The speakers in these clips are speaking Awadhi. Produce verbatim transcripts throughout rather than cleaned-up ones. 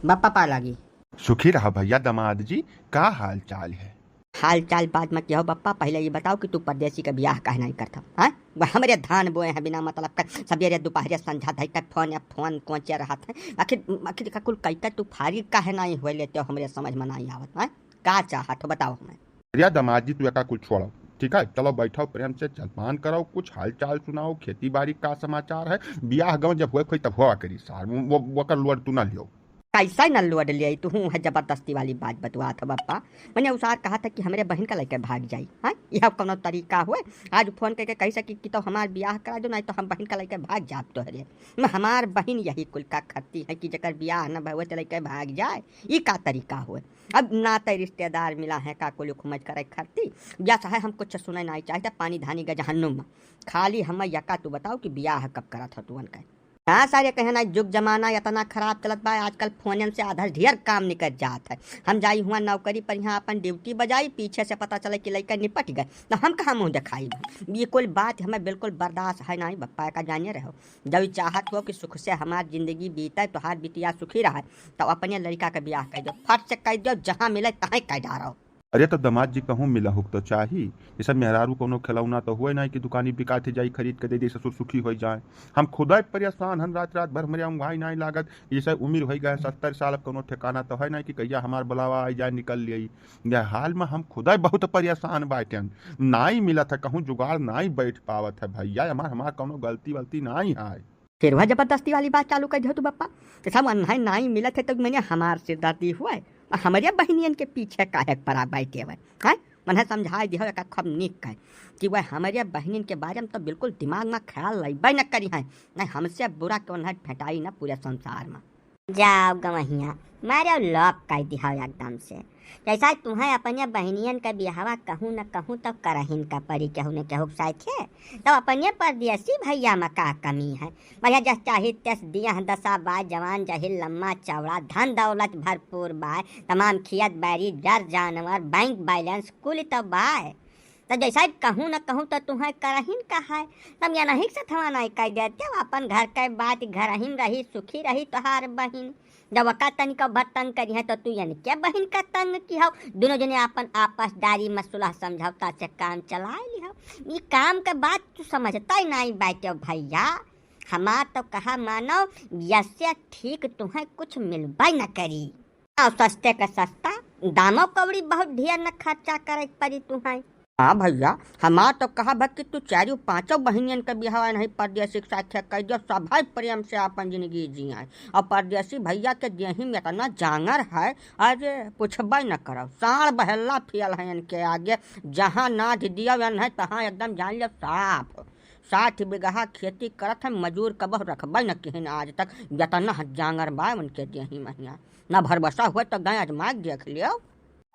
बप्पा पा लागी। सुखी रहा भइया दमाद जी, का हाल चाल है? हाल चाल बाद में किहो बप्पा, पहिले ई बताओ कि तू परदेसी क बियाह काहे नाहीं करत ह, हैं? वह हमरे धान बोए हैं बिना मतलब क, सबेरे दुपहरे संझा धइ क फोन या फोन कोचे रहत है। आखिर, आखिर का कुल कइ क तू फारिग काहे नाहीं होइ लेते हो, हमरे समझ में नाहीं आवत, हैं? का चाहत हो बताओ हमें। अरे दमाद जी, तू एका कुल छोड़ो, ठीक है? चलो बैठो, प्रेम से जलपान करो, कुछ हाल चाल सुनाओ, खेती बारी का समाचार है? बियाह गवन जब होए खोई तब होआ करी सार, वो, वो, वकर load तू ना लियो। कैसा न load लियाई, तू हूँ है जबरदस्ती वाली बात बतुआत हो बप्पा। मने उ सार कहत है कि हमरे बहिन का लइके भाग जाई, हाँ? यह कौनो तरीका हुए? आज फोन करके कहि सकी कि तो हमार बियाह करा दो, नाहीं तो हम बहिन का लइके भाग जाब तोहरे। म-, हमार बहिन यही कुल का खरती है कि जेकर बियाह न भवे त लइके भाग जाए, ई का तरीका हुए? अब नाते रिश्तेदार मिला है का कुल खुमज करे खरती? या चाहे हम कुछ सुने नाहीं चाहित, पानी धानी ग जहन्नुम में। खाली हम यका तू बताओ कि बियाह कब करत हो तुअन के? हाँ सारे कहे ना, जुग जमाना इतना खराब चलत बा, आजकल फोनन से आधा ढेर काम निकल जात है। हम जाई हुआ नौकरी पर, यहाँ अपन ड्यूटी बजाई, पीछे से पता चले कि लइका निपट गए, तो हम कहाँ मुँह दिखाई? ये कुल बात हमें बिल्कुल बर्दाश्त है नाहीं बप्पा, का जाने रहो। जब चाहत हो कि सुख से हमार जिंदगी बीते, तोहार बिटिया सुखी रहे, तो अपने लड़का के बियाह कइ दो, फट से कइ दो, जहाँ मिले तहीं कइ डारो। अरे तो दमाद जी कहूँ मिला हुक तो चाही। जैसे मेहरारू कोनो खिलौना तो हुए नाहीं कि दुकानी बिकात ही जाई खरीद के दे दे, ससुर सुखी होइ जाए। हम खुदै परेशान हन, रात रात भर हमरे उंघाई नाहीं लागत। जैसे उमिर होइ गए सत्तर साल, अब कोनो ठिकाना तो है नाहीं कि कहिया हमार बुलावा आई जाए निकल लियाई। यह हाल में हम खुदै बहुत परेशान बाटेन, नाहीं मिलत है, कहूँ जुगाड़ नाहीं बैठ पावत है भइया। हमार, हमार कोनो गलती वलती नाहीं है। फिर वह जबरदस्ती वाली बात चालू कइ दियो तू बप्पा। तो सब अन्हाई नाहीं मिलत है तो मने हमार सिरदर्दी हुआ है। और हमरे बहिनियन के पीछे काहे परा बैठे हुए हैं? मने समझाइ दियो एका खूब नीक कहे कि वह हमरे बहिनियन के बारे में तो बिल्कुल दिमाग में ख्याल लइबे न करी हैं। नाहीं हमसे बुरा केहू नाहीं भेटाई न पूरे संसार में। जाओ गवहिया, मारे लोप कइ दिहो एकदम से। जैसा तुहें अपने बहिनियन का बियाहवा कहूँ न कहूँ तो करहिन का परी केहू न केहू के साथे, तब अपने परदेसी भइया में का कमी है? बढ़िया जस चाही तस दिया दसा बाय, जवान जहिल लम्मा चौड़ा, धन दौलत भरपूर बाय, तमाम खियत बैरी जर जानवर, बैंक बैलेंस कुल तो बाय। त जैसा कहूँ न कहूँ त तुहें करहिन का है, तब यनही के सथवा नाहीं कइ देते, अपन घर के बात घरहिन रही, सुखी रही तोहार बहिन। जब वका तनिका भर तंग करी है तो तू यनके बहिन का तंग किहो, दुनो जने अपन आपसदारी में सुलह समझौता से काम चलाइ लिहो। ई काम के बात तू समझतइ नाहीं बाटे भइया। हमार तो कहा मानो, यसे ठीक तुहें कुछ मिलबइ न करी। अउ सस्ते क सस्ता, दामो कौड़ी बहुत ढेर न खर्चा करइ क परी तुहें। हाँ भइया, हमार तो कहब है कि तू चारिउ पाँचउ बहिनियन क बियाहवा यनही परदेसी के साथे कइ दियो, सभइ प्रेम से आपन जिनगी जियइ। अउ परदेसी भइया के देही में एतना जाँगर है, अरे पुछबइ न करउ, साँड़ बहेल्ला फेल है इनके आगे। जहाँ नाध दियो यनही तहाँ एकदम जान लियो साफ। साठ बिगहा खेती करत है, मजूर कबहुँ रखबइ न किहिन आज तक, एतना जाँगर बा उनके देही महिया। ना भरवसा हुए तो गए आजमाइ के देख लियो।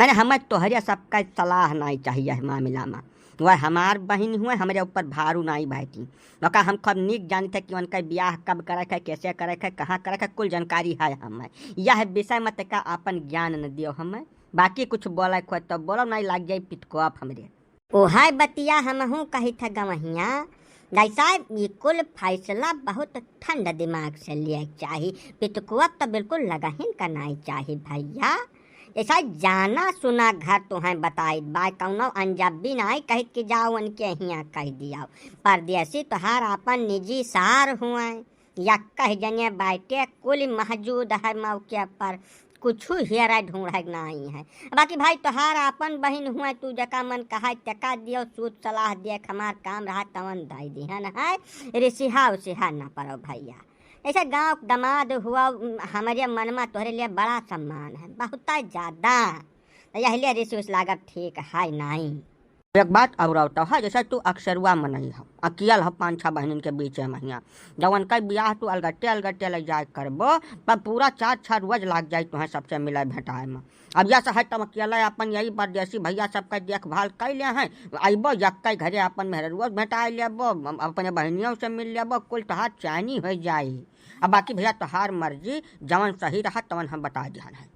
अरे हमें तोहरे सबका सलाह नाहीं चाहिए है मामिला में। वह हमार बहिन हुए, हमरे ऊपर भारू नाहीं बैठी। ओका हम खूब नीक जानित है कि उनका बियाह कब करे के, कैसे करे के, कहाँ करे के, कुल जानकारी है हमें। यह विषय में तेका आपन ज्ञान न दियो हमें। बाकी कुछ बोले के होए तो बोलो, नाहीं लाग जाई पितकोप हमरे। ओहइ बतिया हमहूँ कहित ह गवहिया, जैसा ई कुल फैसला बहुत ठंड दिमाग से लिये के चाही। पितकुआ त बिल्कुल लगहिन का नाई चाही भइया। जैसा जाना सुना घर तुहैं बताइत बा, कउनो अनजब्बी नाई कहित कि जाओ उनके हियाँ कहि दियाओ। परदेसी तोहार आपन निजी सार हुवैं। यक्कहि जने बाटे, कुल मौजूद है मौके पर, कुछु हेरै ढूँढ़ै नाहीं है। बाकी भाई तोहार आपन बहिन हुवैं, तू जेका मन कहै तेका दियो, सूत सलाह देख हमार काम रहा तवन दइ दिहन है, रिसिहा उसिहा न परो भइया। जैसे गाँव क दमाद हुआ, हमरे मन मा तोहरे लिए बड़ा सम्मान है, बहुतै ज्यादा। त यहि लिए रिस उस लागब ठीक है नाहीं। एक बात अउर आवत है, जैसे तू अक्सरुआ मनई हो, अकियल हो पाँच छह बहिनिन के बीचे महिया, जब उनका बियाह तू अलगट्टे अलगट्टे लइ जाए करबो, तब पूरा चार छह रोज लाग जाई तुहैं सबसे मिलै भेंटाए मा। अब यस है तब अकियलै आपन यही परदेसी भइया सबकै देखभाल कइ लेहैं, अइबो यक्कै घरे आपन मेहररुओ भेंटाए लेबो, अपने बहिनियों से मिल लेबो, कुल तोहार चैनी होइ जाई। अब बाकी भइया तोहार मर्जी, जवन सही रहा तवन हम बताइ दिहन है।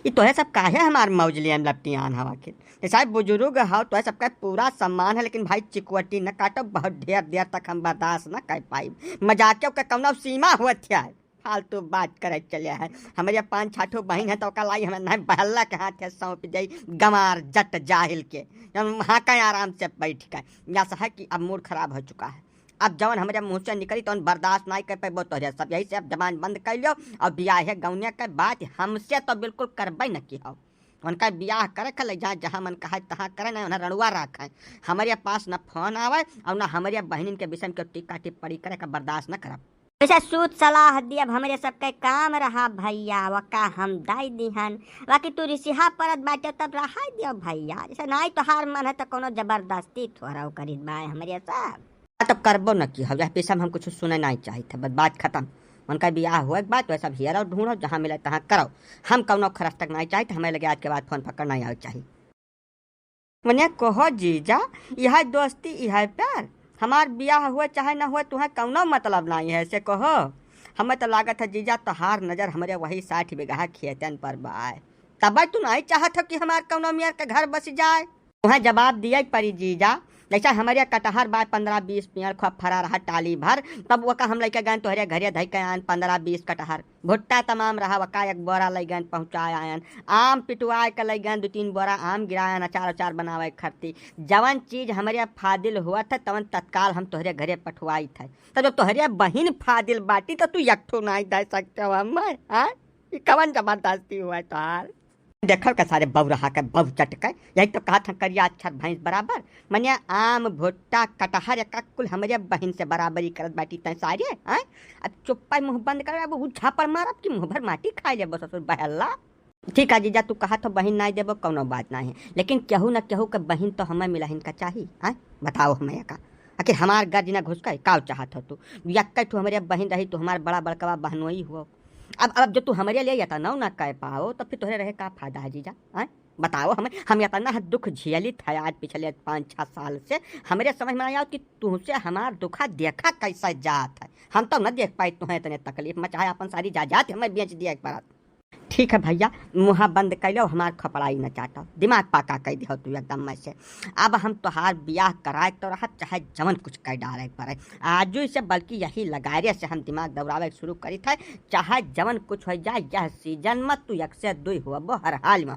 ई तोहे सब काहे हमार मौज लियन लपटियान हवा के? ए साहब बुजुर्ग हव, तोहे सबका पूरा सम्मान है, लेकिन भाई चिकुअटी न काटो, बहुत ढेर देर तक हम बर्दाश्त न कइ पाइब। मजाकियों के कउनो सीमा होत है। फालतू बात करे चले है। हमरे पाँच छह ठो बहिन है तो ओका लाई हमें नहीं बहल्ला के हाथे सौंप जाई, गंवार जट जाहिल के। हम हाँ कहें आराम से बैठ के। या से है कि अब मूड खराब हो चुका है। अब जवन हमरे मुँह से निकली तवन बर्दाश्त नहीं कर पैबो तोहरे सब। यही से अब जबान बंद कर लियो और बियाहे गौने के बात हमसे तो बिल्कुल करबे न की हो। उनका बियाह करे के ले जाए, जहाँ मन कहे तहाँ करे, ना उन्हें रड़ुआ रखे। हमरे पास न फोन आवे और ना हमरे बहिनिन के विषय में केहू टीका टिप्पणी करे के बर्दाश्त न करब। वैसे सूत सलाह दियब, हमरे सबके काम रहा भैया, वका हम दाई दिहन। बाकी तू रिसिहा परत बाटे तब रहाई दियो भैया, जैसे नाई तोहार मन है तो कोनो जबरदस्ती थोड़ा करित बाय हमरे सब। हाँ, तब करबो न की हो, यह पीछे हम कुछ सुने नहीं चाहित है, बस बात खत्म। उनका बियाह हुए के बाद वह सब हियरो ढूंढो, जहाँ मिले तहाँ करो। हम कौनो खरस तक नहीं चाहित, हमें लगे आज के बाद फोन पकड़ नहीं आवे चाहिए। मने कहो जीजा, यह दोस्ती, यह प्यार, हमार बियाह हुए चाहे न हुए, तुम्हें कौनो मतलब नहीं है, से कहो। हमें तो लागत है जीजा, तोहार नजर हमरे वही साठ बीघा खेतन पर बाय, तब तू नहीं चाहत हो कि हमार कौनो मेर के घर बस जाए। तुम्हें जवाब दिए के पड़ी जीजा, जैसे हमरे कटहर बाय पन्द्रह बीस पेड़ खूब फरा रहा टाली भर, तब वका हम लेके गए तोहरे घरे धई के आन पन्द्रह बीस कटहर। भुट्टा तमाम रहा, वका एक बोरा ले गए पहुँचाए आयन। आम पिटुआए के ले गए दो तीन बोरा आम गिरायन, अचार अचार बनावे खरती। जवन चीज हमरे फादिल हुआ था तवन तत्काल हम तोहरे घरे पठवाई थे। तब जब तोहरे बहिन फादिल बाटी तो तू एक ठो नहीं दे सकते हो हमें, हाँ? ये कवन जबरदस्ती हुआ है तोहार? देखल का सारे बउरहा के, बउ चट के, यही तो कहा था करिया अक्षर भैंस बराबर। मने आम, भुट्टा, कटहर, एका कुल हमरे बहिन से बराबरी करत बाटी तैं सारे, हैं? अब चुप्पा मुँह बंद कर, अब उ झापड़ मारब कि मुँह भर माटी खाई लेबो ससुर बहल्ला। ठीक है जीजा, तू कहा तो बहिन नहीं देबो, कौनो बात नहीं है, लेकिन केहू न केहू के बहिन तो हमें मिलहिन का चाही, हैं? बताओ हमें एका, आखिर हमार गर्ज न घुसके, काव चाहत हो तू? यक्के ठो हमरे बहिन रही, तू हमार बड़ा बड़कवा बहनोई हो। अब, अब जो तू हमरे लिए यतना ना कह पाओ, तो फिर तोहरे रहे का फायदा है जीजा, हैं? बताओ हमें, हम यतना दुख झेलित है आज पिछले पाँच छह साल से, हमरे समझ में आया कि तुमसे हमार दुखा देखा कैसे जात है। हम तो न देख पाई तुम्हें इतने तकलीफ में, चाहे अपन सारी जायदाद हमें बेच दिया एक बार। ठीक है भैया, मुँहा बंद कर लो, हमार खपड़ाई न चाटो, दिमाग पाका कर दियो तू एकदम में से। अब हम तोहार बियाह कराए तो रहत, चाहे जवन कुछ कर डाले पड़े आजू से, बल्कि यही लगारे से हम दिमाग दौड़ावे शुरू करी थे, चाहे जवन कुछ हो जाए, यह सीजन में तू एक से दुई होबो हर हाल में।